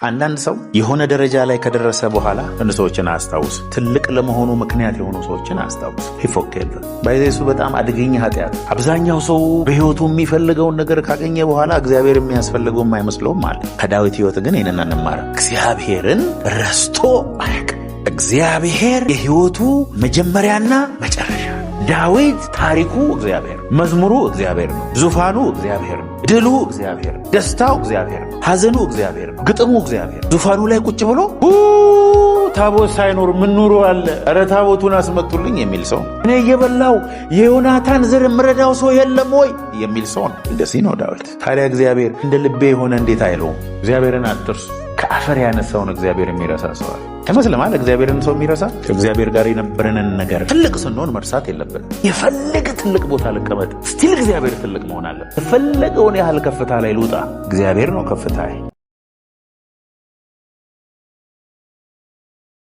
አንዳንድ ሰው የሆነ ደረጃ ላይ ከደረሰ በኋላ አንድ ሰዎችን አያስታውስ። ትልቅ ለመሆኑ ምክንያት የሆኑ ሰዎችን አያስታውስ። He forget by the way፣ እሱ በጣም አደገኛ ኃጢአት። አብዛኛው ሰው በህይወቱ የሚፈልገውን ነገር ካገኘ በኋላ እግዚአብሔር የሚያስፈልገው የማይመስለውም አለ። ከዳዊት ህይወት ግን ይህንን አንማርም። እግዚአብሔርን ረስቶ አያውቅም። እግዚአብሔር የህይወቱ መጀመሪያና መጨረሻ። ዳዊት ታሪኩ እግዚአብሔር ነው። መዝሙሩ እግዚአብሔር ነው። ዙፋኑ እግዚአብሔር ነው። ድሉ እግዚአብሔር ነው። ደስታው እግዚአብሔር ነው። ሐዘኑ እግዚአብሔር ነው። ግጥሙ እግዚአብሔር ነው። ዙፋኑ ላይ ቁጭ ብሎ ታቦት ሳይኖር ምን ኑሮ አለ? ኧረ ታቦቱን አስመጡልኝ የሚል ሰው ነው። እኔ እየበላው የዮናታን ዘር የምረዳው ሰው የለም ወይ የሚል ሰው ነው። እንደዚህ ነው ዳዊት። ታዲያ እግዚአብሔር እንደ ልቤ የሆነ እንዴት አይለውም? እግዚአብሔርን አትርሱ። ከአፈር ያነሳውን እግዚአብሔር የሚረሳ ሰው አለ አይመስልም? እግዚአብሔርን ሰው የሚረሳ። ከእግዚአብሔር ጋር የነበረንን ነገር ትልቅ ስንሆን መርሳት የለብንም። የፈለገ ትልቅ ቦታ ልቀመጥ፣ still እግዚአብሔር ትልቅ መሆን አለበት። የፈለገውን ያህል ከፍታ ላይ ልውጣ፣ እግዚአብሔር ነው ከፍታ።